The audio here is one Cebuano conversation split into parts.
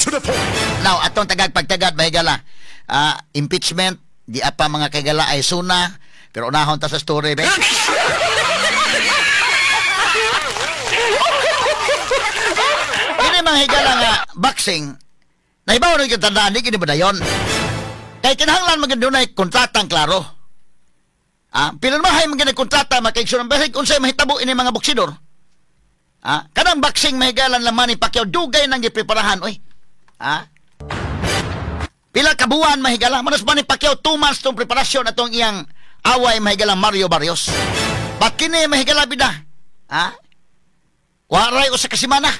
To the point. Now, atong tagag pagtagad, mahigala. Impeachment, di apa mga kagala ay suna, pero unahon ta sa story, be. Ini mga higala nga boxing, naibaw na yung tandaan, di kini ba dayon? Kay kinahanglan maging dunay kontratang klaro. Pinirmahay maging kontrata, makaigsoon ang basig, unsay mahitabo ini mga boksidor. Kanang boxing mahigalan lang Manny Pacquiao, dugay nang gipreparahan, oy. Pila ka buwan mahigala, manas Manny Pacquiao 2 months tong preparasyon atong iyang away mahigala Mario Barrios. But kini mahigala bida? Waray usa ka semana.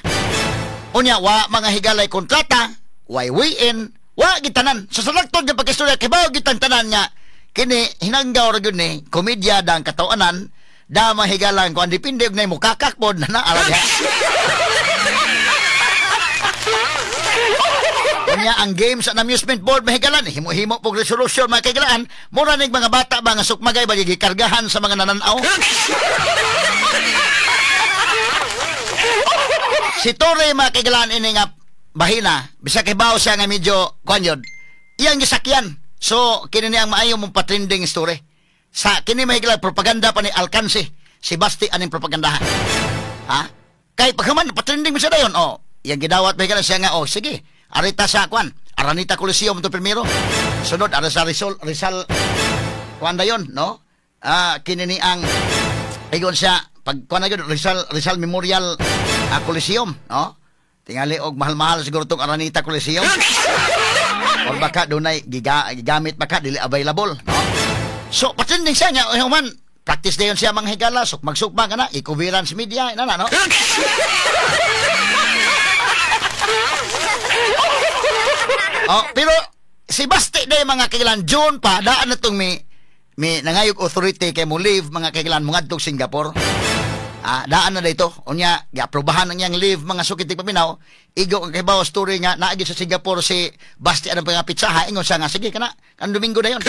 Unya wa mga higalay kontrata, way weigh-in, wa gitanan. Sa salagtod nga pagkistorya kay bawo gitang tanan nga kini hinanggaw ra gyud ni komedya dang katawanan. Da mahigalang kuan dipindi og nay mukakak pod na ara diha. Unya ang Games and Amusement Board mahigalan himo-himo pog resolution mga kaigalaan, mura nig mga bata ba nga sukmagay ba gikargahan sa mga nananaw. Si Torre mga kaigalaan ini nga bahina bisag hibaw siya nga medyo kuan yun iyang gisakyan. So kini ni ang maayo mong patrending story. Sa kini mahigala propaganda pa ni Alcance si Basti aning propagandahan. Ha? Kay pagkaman patrending mo siya dayon, oh, iyang gidawat mahigala siya nga, oh, sige, arita sa kwan, Aranita Coliseum to primero. Sunod ara sa Rizal Rizal kwan dayon, no? Kini ni ang ingon siya pag kwan na gyud Rizal Rizal Memorial Coliseum, no? Tingali og mahal-mahal siguro tong Aranita Coliseum. Or baka dunay gigamit baka dili available, no? So, patrending siya niya, human, practice na yun siya mga higala, magsukma ka na, ikubiran sa media, ina na, no? Oh, pero, si Basti na yung mga kailan, June pa, daan na itong may nangayog authority kay mo leave, mga kailan, mga adtong Singapore. Daan na dito. Unya, giaprobahan ang iyang leave, mga sukit paminaw, igo ang kahibaw story nga, naagi sa Singapore si Basti anong mga pizza, ingon siya nga, sige ka na, kan Domingo na yun.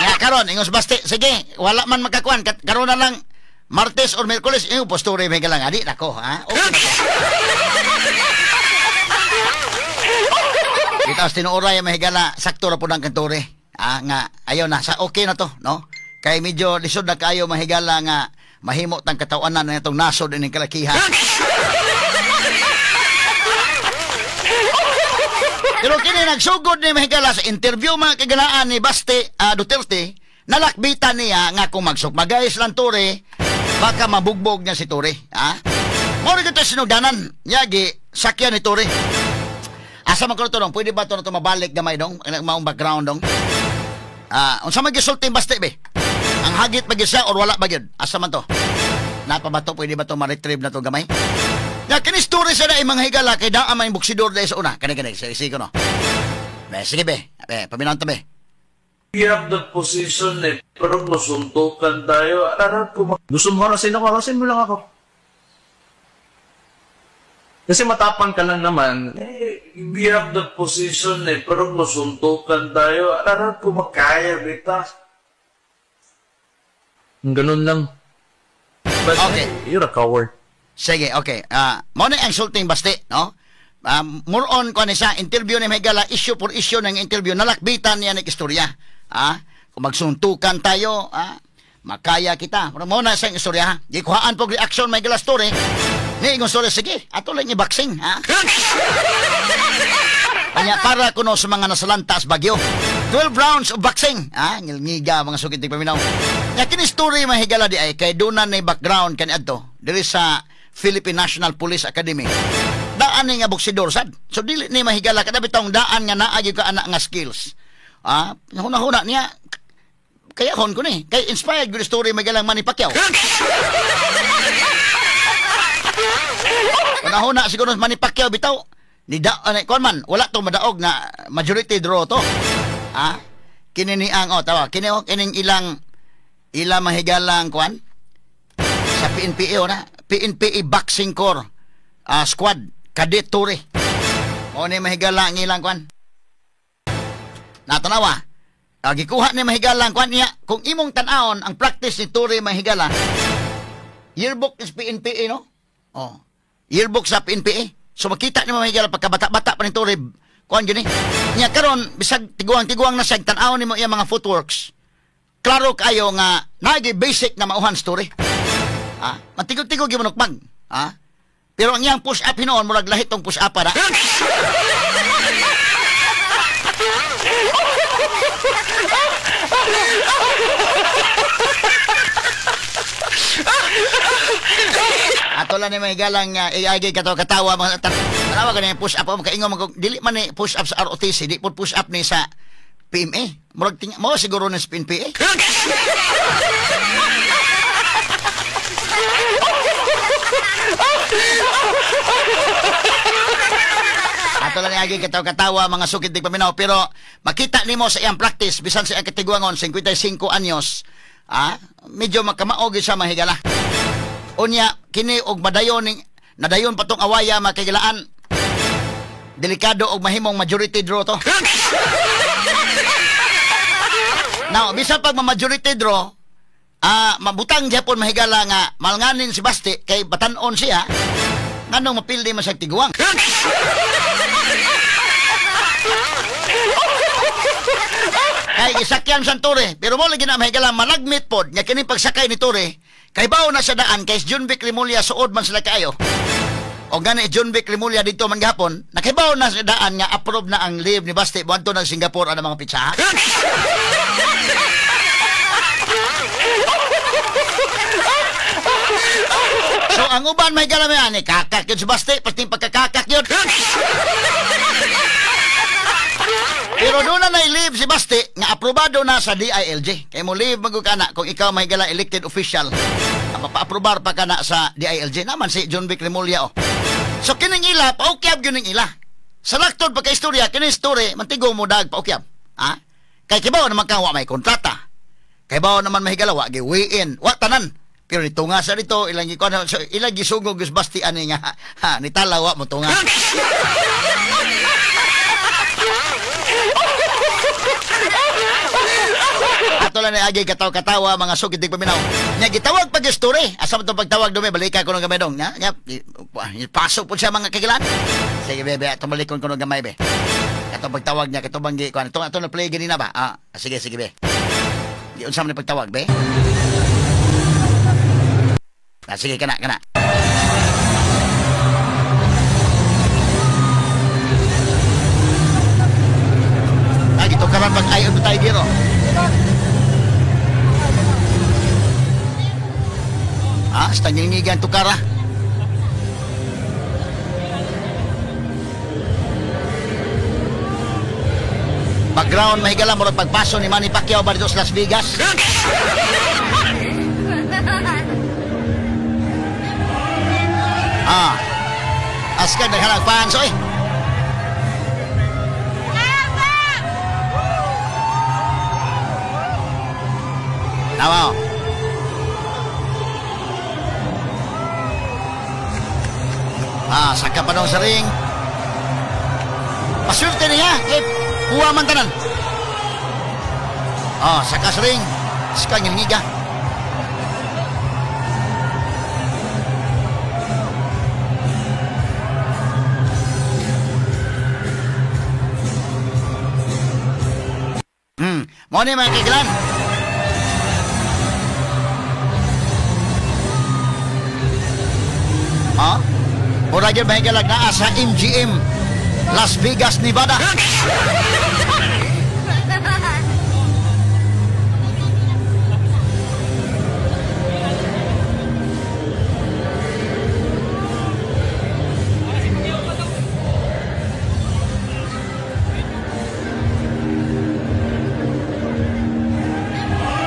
Nga karon ingon si Basti, sige, wala man makakuan, karon na lang Martes or Miyerkules, ingon po story may galang, adi nako, ha? Okay na to. Itaas tinuoray mahigala, sakto ra po ng kantore. Nga, ayaw na, sa okay na to, no? Kay medyo lisod na kayo mahigala nga mahimo tang katawanan na itong nasod ining kalakihan. Pero kini nagsugod ni mahigala sa interview mga kagalaan ni Basti Duterte, nalakbitan niya nga kung magsukmagay silang Torre, baka mabugbog niya si Torre. Ha? Mao rin ito sinugdanan, yagi, sakyan ni Torre. Asa man ko ito dong? Pwede ba ito na ito mabalik gamay dong? Maong background dong? Unsa man gisulti Basti be? Ang hagit ba siya or wala ba gyud? Asa man to? Napa ba to? Pwede ba to ma-retrieve na to gamay? Ya kini story sa na mga higala kay daa may boksidor dahil sa una. Kani kani sige ko no. Be sige be. Be paminaw ta be. We have the position eh, pero masuntukan tayo. Aral ko gusto mo harasin ako, harasin mo lang ako. Kasi matapang ka lang naman. Eh, we have the position eh, pero masuntukan tayo. Aral ko makaya, bita. Ganun lang. But okay. You're a coward. Sige, okay. Mo na ang sulting Basti, no? More on ko ni sa interview ni Mahigala, issue for issue ng interview, nalakbitan niya ng istorya. Kung magsuntukan tayo, makaya kita. Pero mo na siyang istorya, ha? Gikuhaan po reaction Mahigala story. Ni ingon story, sige, ato lang i-boxing, ha? Kanya para kuno sa mga nasalanta sa Bagyo. 12 rounds of boxing, ha? Ngilngiga mga sukit paminaw. Nya kini story Mahigala di ay kay dunan na background kani adto diri sa Philippine National Police Academy. Daan ni nga boksidor sad. So dili ni mahigala kada bitong daan nga naa gyud ka ana nga skills. Huna-huna niya kaya hon ko ni kay inspired good story Mahigala Manny Pacquiao. Huna-huna siguro Manny Pacquiao bitaw ni da kuan man wala to madaog nga majority draw to. Kini ni ang oh tawa kini oh kining ilang ila mahigalang kuan sa PNPA na PNPA Boxing Corps Squad Cadet Torre. O ni mahigala ang ilang kuan. Natanawa. Gikuha ni mahigalang kuan niya kung imong tan-awon ang practice ni Torre mahigala. Yearbook is PNPA, no? Oh. Yearbook sa PNPA. So makita nimo mga higala pagkabata-bata pa ni Torre. Kuan gyud ni. Nya karon bisag tiguang-tiguang na siya, tan-awon nimo iya mga footworks. Klaro kayo nga naagi basic na mauhan story. Ah, matigog-tigog gyud manukbang. Ah. Pero ang iyang push up hinuon murag lahit tong push up para. Ato lang ni mga galang iagi katawa mga tanawa ka na yung push up makaingon man dili man ni push up sa ROTC, di po push up ni sa PMA. Murag ting mo siguro ni sa PNPA. Ato lang ni agi katawa mga sukid di paminaw, pero makita nimo sa iyang practice bisan sa iyang katiguangon 55 anyos, medyo makamaog siya mahigala. Unya kini og madayon ning nadayon pa tong awaya makigilaan. Delikado og mahimong majority draw to. Now, bisan pag ma-majority draw, mabutang gyapon mahigala nga malnganin si Basti kay batan-on siya nganong mapildi man siya tiguang. Kay isakyan sa Torre, pero mo lagi na mahigala malagmit pod nga kini pagsakay ni Torre kay bawo na sa daan kay Jonvic Remulla suod man sila kaayo. O gani Jonvic Remulla dito man gihapon, nakibaw na sa daan nga approve na ang leave ni Basti buadto ng Singapore ang mga pitsa. So ang uban may galamian ni kakak yun si Basti, pati pagkakakak yun. Pero doon na na-leave si Basti nga aprobado na sa DILG. Kaya mo leave magug ka na kung ikaw may gala elected official. Mapaaprobar pa ka na sa DILG. Naman si Jonvic Remulla. Oh. So kining ila, paukyab yun ang ila. Sa laktod pagka-istorya, kining story, mantigo mo dag paukyab. Ha? Kay kibaw naman ka, wa may kontrata. Kay baw naman mahigala, wa giwiin, wa tanan. Pero nitunga sa dito, ilang so, ilang gisugog si Basti ani nga, ha, nitala wa mo tunga. Ato lang ni agi katawa-katawa mga sukid di paminaw. Nya gitawag pag story. Asa man tong pagtawag dumi balika ko ng gamay dong. Nya, nya pasok po siya mga kagilan. Sige bebe, tumalikon ko ng gamay be. Katong pagtawag niya katong banggi kuan. Ato na play ganina ba? Ah, sige sige be. Di unsa man ni pagtawag be? Ah, sige kana kana. Ah, gitukaran pag ayon tayo dito. Ah, stangingigan tukara. Background mahigala murag pagpaso ni Manny Pacquiao ba dito sa Las Vegas. Ah. Askar naghalang fans oy. Tama. Ah, saka pa dong sa ring. Paswerte niya, kay kuha man tanan. Ah, saka sa ring. Saka ngilngiga. Mo ni mga kiglan. Ah? Mura gyud mahigalag naa sa MGM Las Vegas, Nevada.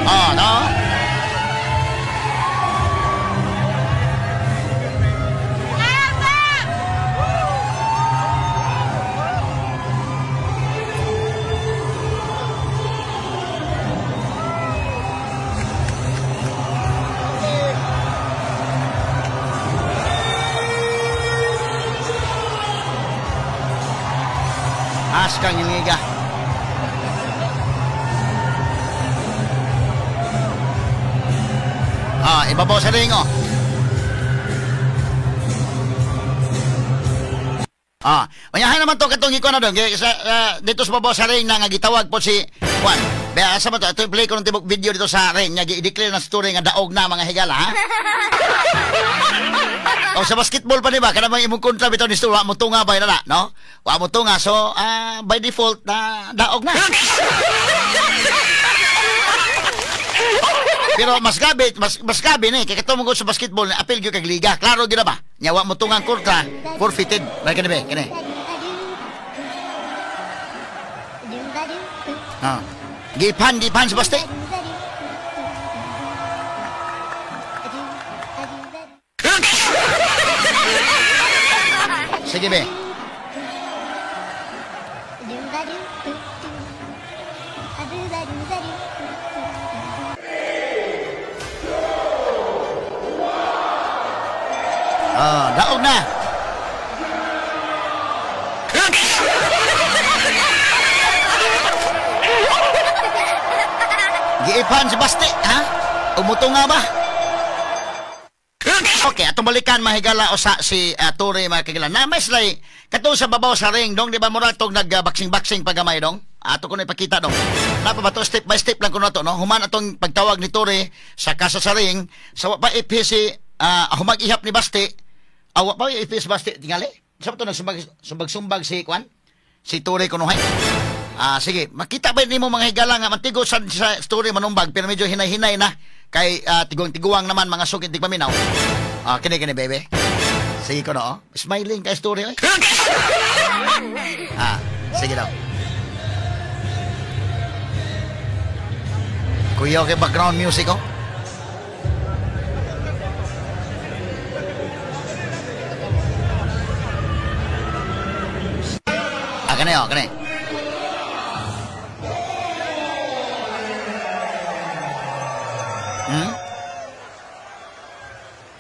Ah, no? Askang iliga. Ah, ibabaw sa ring, oh. Ah, unya naman to katong iko na dong sa, dito sa babaw sa ring na nga gitawag po si Juan. Ba asa man to? Ito play ko ng tibok video dito sa ring nga gi-declare na story nga daog na mga higala, ha? O sa basketball pa, di ba? Kana bang imong kontra bitaw ni story, wa mo tunga ba na, no? Wa mo tunga, so by default na daog na. Pero mas gabi, mas gabi ni kay katong sa basketball na appeal gyud kag liga. Klaro gyud na ba? Nya wa mo tungang kontra, forfeited. Right kani be, kani. Ah. Gipan sa basti. Sige be. Ah, daog na. Giipan si Basti, ha? Umuto nga ba? Okay, atong balikan mahigala usa si Torre mga kagila. Na may sila'y katong sa babaw sa ring dong, di ba murag tong nag-boxing-boxing pagamay dong? Ato ko na ipakita dong. Napa ba to? Step by step lang ko na to, no? Human atong pagtawag ni Torre sa kasa sa ring, sa wa pa ipi si humag-ihap ni Basti. Awa pa ipi si Basti tingali. Sa to nagsumbag-sumbag si Kwan? Si Torre kunuhay. Sige, makita ba nimo mga higala nga mantigo sa story manumbag pero medyo hinay-hinay na kay tiguang-tiguang naman mga sukit di paminaw. Kini kini bebe. Sige ko no. Oh. Smiling kay story oy. Sige daw. Kuya kay background music oh. Kani oh, kani.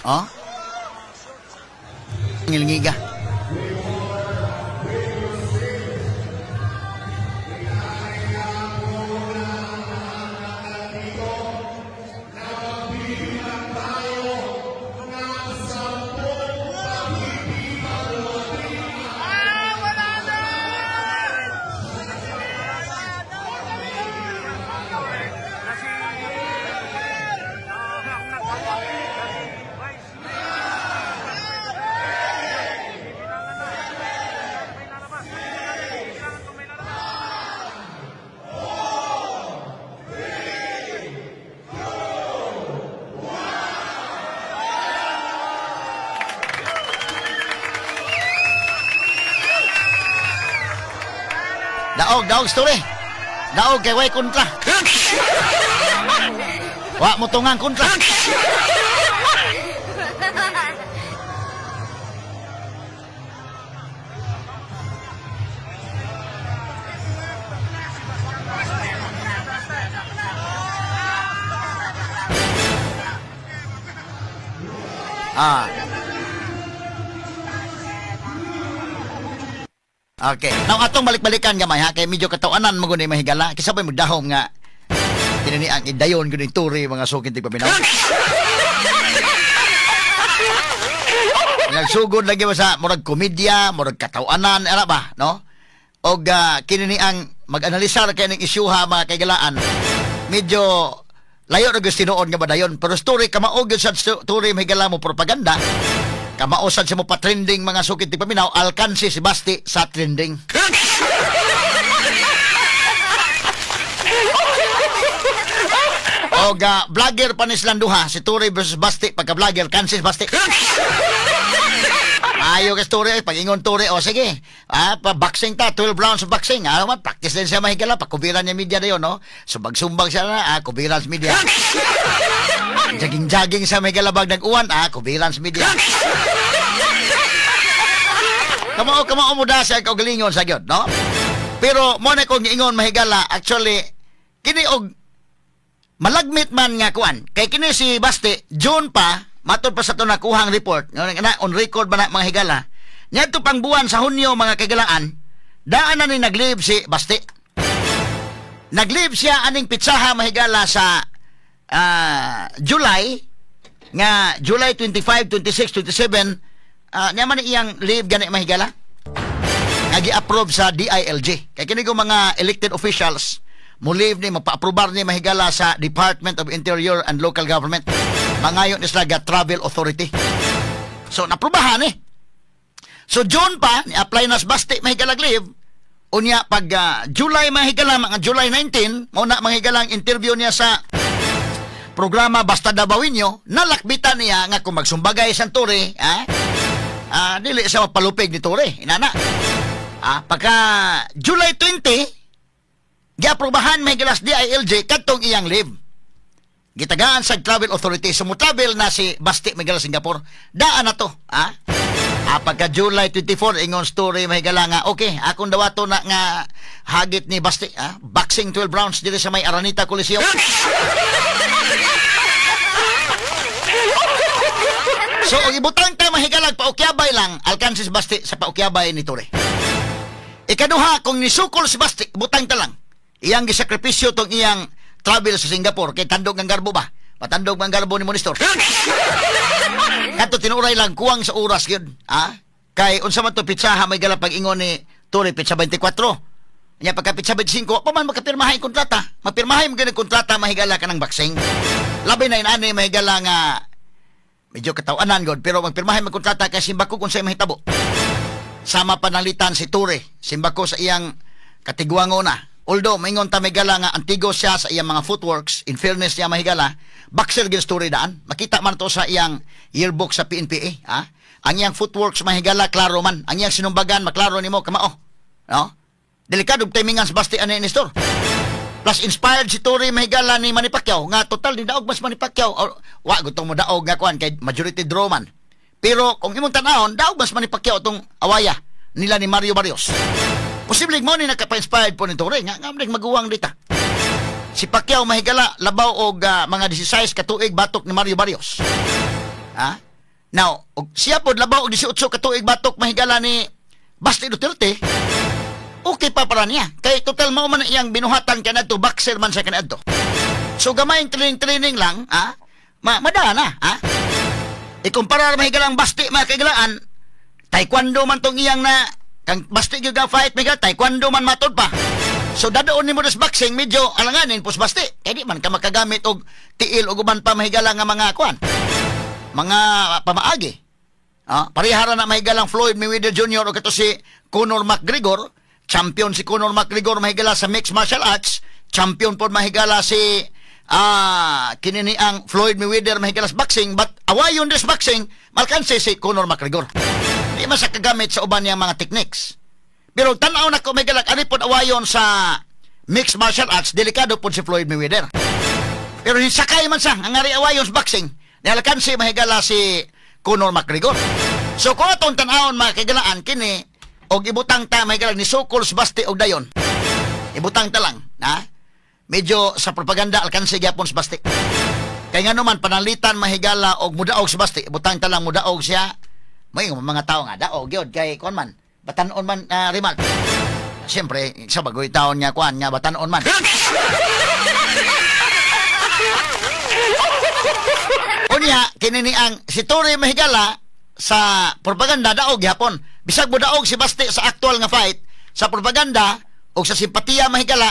Oh? Ngilngiga. Daog, daog story. Daog kay way kontra. Wa mo tungang kontra. Okay. Now atong balik-balikan gamay ha kay medyo katawanan mo gud ni mahigala. Kisa pa magdahom nga kinini ang idayon gud ni Torre mga sukin tigpaminaw. Nagsugod lagi ba sa murag komedya, murag katawanan ara ba, no? Og kinini ang mag-analisar kay ning isyuha mga kaigalaan. Medyo layo ra gyud tinuod nga badayon pero story kamao gyud sa story mahigala mo propaganda. Kamaosan siya mo pa-trending mga sukit di paminaw, alkansi si Basti sa trending. Og vlogger pa ni silang duha, si Torre versus Basti, pagka-vlogger, kansi si Basti. Ayaw ka story, pag-ingon Torre, o sige, pa-boxing ta, 12 rounds of boxing. Man, practice din siya mahigala, pakubiran niya media na yun, no? Sumbag-sumbag siya na, kubiran sa media. Jogging-jogging sa may galabag nag-uwan, kubiran sa media. Kamao mo da siya kaugalingon sa gyud, no? Pero mo na kong giingon mahigala, actually kini og malagmit man nga kuan. Kay kini si Basti, June pa, matod pa sa to nakuhang report, na on record ba na mga higala. Niadto pang buwan sa Hunyo mga kaigalaan, daan na ni nag-leave si Basti. Nag-leave siya aning pitsaha mahigala sa July nga July 25, 26, 27 niya man iyang leave gani mahigala. Nga gi-approve sa DILG. Kay kini ko mga elected officials mo leave ni magpa-aprobar ni mahigala sa Department of Interior and Local Government. Mangayon ni sila ga travel authority. So naprobahan eh. So June pa ni-apply na sa Basti mahigala leave. Unya pag July mahigala, mga July 19, mao na mahigala ang interview niya sa programa Basta Dabawinyo, nalakbitan niya nga kung magsumbagay sa Torre, dili siya mapalupig ni Torre, inana. Pagka July 20, giaprobahan mahigala sa DILG kadtong iyang leave. Gitagaan sa Travel Authority, sumutravel na si Basti mahigala Singapore. Daan na to, ha? Pagka July 24, ingon story mahigala nga, okay, akong dawato na nga hagit ni Basti, ha? Boxing 12 rounds dito sa may Araneta Coliseum. So, og ibutang ta mahigalag paukyabay lang, alkansis Basti sa paukyabay ni Torre. Ikaduha, kung nisukol si Basti, butang ta lang. Iyang gisakripisyo tong iyang travel sa Singapore, kay tandog ang garbo ba? Matandog ang garbo ni Monistor. Kato tinuray lang kuwang sa oras yun. Ha? Kay unsa man to pitsaha may gala pag-ingon ni Torre pitsa 24. Nya pagka pitsa 25, pa man makapirmahay kontrata. Mapirmahay mo gani kontrata mahigala ka ng boxing. Labi na inani mahigala nga medyo katawanan god, pero magpirmahay mag kontrata kay simbako kung sa'y mahitabo. Sama panalitan si Torre, simbako sa iyang katiguango na. Although maingon ta mahigala nga antigo siya sa iyang mga footworks, in fairness niya mahigala, boxer gyud story daan. Makita man to sa iyang yearbook sa PNPA, ha? Ang iyang footworks mahigala klaro man, ang iyang sinumbagan maklaro nimo kamao. No? Delikado timingan sa Basti ani ni store. Plus inspired si Torre mahigala ni Manny Pacquiao nga total ni daog mas Manny Pacquiao. Or, wa gutong mo daog nga kuan kay majority draw man. Pero kung imong tan-awon, daog mas Manny Pacquiao tong awaya nila ni Mario Barrios. Posible mo ni nakapa-inspired po ni Torre nga nga maguwang dita. Si Pacquiao mahigala labaw og mga 16 ka tuig batok ni Mario Barrios. Ha? Now, og siya pod labaw og 18 ka tuig batok mahigala ni Basti Duterte. Okay pa para niya. Kay total mao man iyang binuhatan kanadto, boxer man siya kanadto. So gamay training lang, ha? Madana, ha? Ikumpara mahigala ang Basti mga kaigalaan, taekwondo man tong iyang na kang Basti gyud ga fight mahigala, taekwondo man matod pa. So dadoon nimo sa boxing medyo alanganin pos Basti. Kay di man ka makagamit og tiil og uban pa mahigala nga mga kuan, mga pamaagi. Parehara na mahigalang Floyd Mayweather Jr. o kato si Conor McGregor. Champion si Conor McGregor mahigala sa mixed martial arts. Champion pod mahigala si kinini ang Floyd Mayweather mahigala sa boxing, but awayon des boxing malkanse si Conor McGregor. Di man sa kagamit sa uban niyang mga techniques. Pero tan-aw na ko mahigala ani pod awayon sa mixed martial arts, delikado pod si Floyd Mayweather. Pero sakay man sa ang ari awayon sa boxing, nialkanse mahigala si Conor McGregor. So kung atong tan-awon mga kaigalaan kini og ibutang ta mahigala ni sukol sa Basti og dayon. Ibutang ta lang, ha? Medyo sa propaganda alkanse gyapon sa Basti. Kay ngano man panalitan mahigala og mudaog sa Basti, ibutang ta lang mudaog siya. May mga tao nga daog gyud kay kuan man, batan-on man remark. Siyempre, sa bagoy taon nga kuan nga batan-on man. Unya kini ni ang si Torre mahigala sa propaganda daog gyapon. Bisag modaog si Basti sa aktual nga fight, sa propaganda o sa simpatiya mahigala,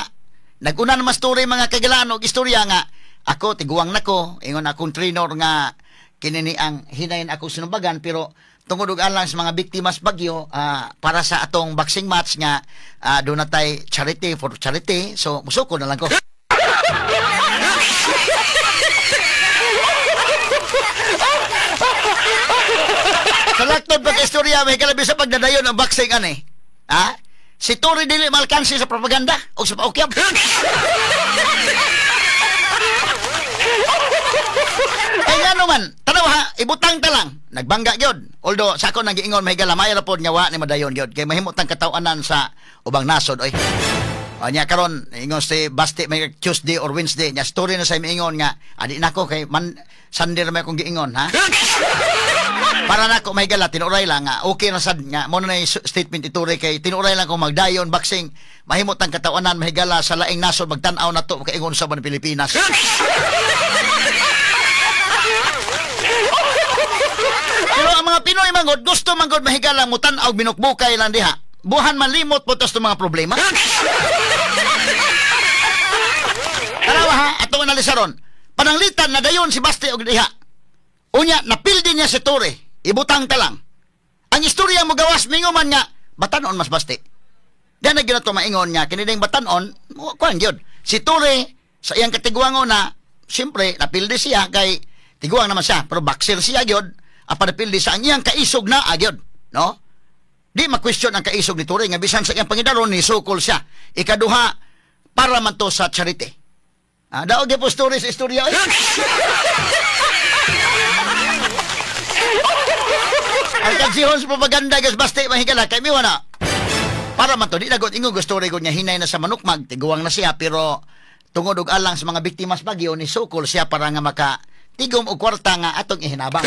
naguna naman story mga kagalaan og istorya nga ako tiguang nako, ingon akong trainer nga kini ni ang hinayin ako sinumbagan, pero tungod og alang sa mga biktimas bagyo, para sa atong boxing match nga doon na tay charity for charity, so musuko na lang ko. Sa laktod pag-istorya, may kalabi sa pagdadayon ang boxing ani. Ha? Si Torre dili malkansi sa propaganda o sa paukyab. Eh nga naman, tanaw ha, ibutang ta lang. Nagbangga gyud. Although sa ako nang giingon mahigala maayo ra pod nga wa ni madayon gyud kay mahimutang kataw-anan sa ubang nasod oy. O nya karon ingon si Basti may Tuesday or Wednesday nya story na sa miingon nga adi nako kay man Sunday ra may akong giingon ha. Para nako mahigala tinuray lang nga okay na sad nga mo na statement ituloy kay tinuray lang kung magdayon boxing mahimutang kataw-anan mahigala sa laing nasod magtan-aw na to kaingon sa ban Pilipinas. Pero ang mga Pinoy manggod gusto manggod mahigala mutan-aw binukbukay lang diha. Buhan malimot po tos mga problema. Tarawa ha, atong analisaron. Pananglitan na dayon si Basti og diha. Unya, napildi niya si Torre. Ibutang ta lang. Ang istorya mo gawas mingo man nga, batanon mas Basti. Diyan na gyud ato maingon nga, kini ding batanon, kuan gyud. Si Torre, sa iyang katiguangon na, siyempre, napildi siya kay tiguang naman siya, pero boxer siya gyud, apan napildi sa ang iyang kaisog na agyod, no? Di ma-question ang kaisog ni Torre nga bisan sa iyang pangidaron ni sukol siya. Ikaduha, para man to sa charity. Ah, daog gyud po story sa istorya. Oy. Ang kagsihon sa propaganda gas Basti mahigala kay miwa na. Para man to di nagot ingog story ko niya hinay na sa manukmag tiguang na siya pero tungod og alang sa mga biktima sa bagyo ni sukol siya para nga maka tigom og kwarta nga atong ihinabang.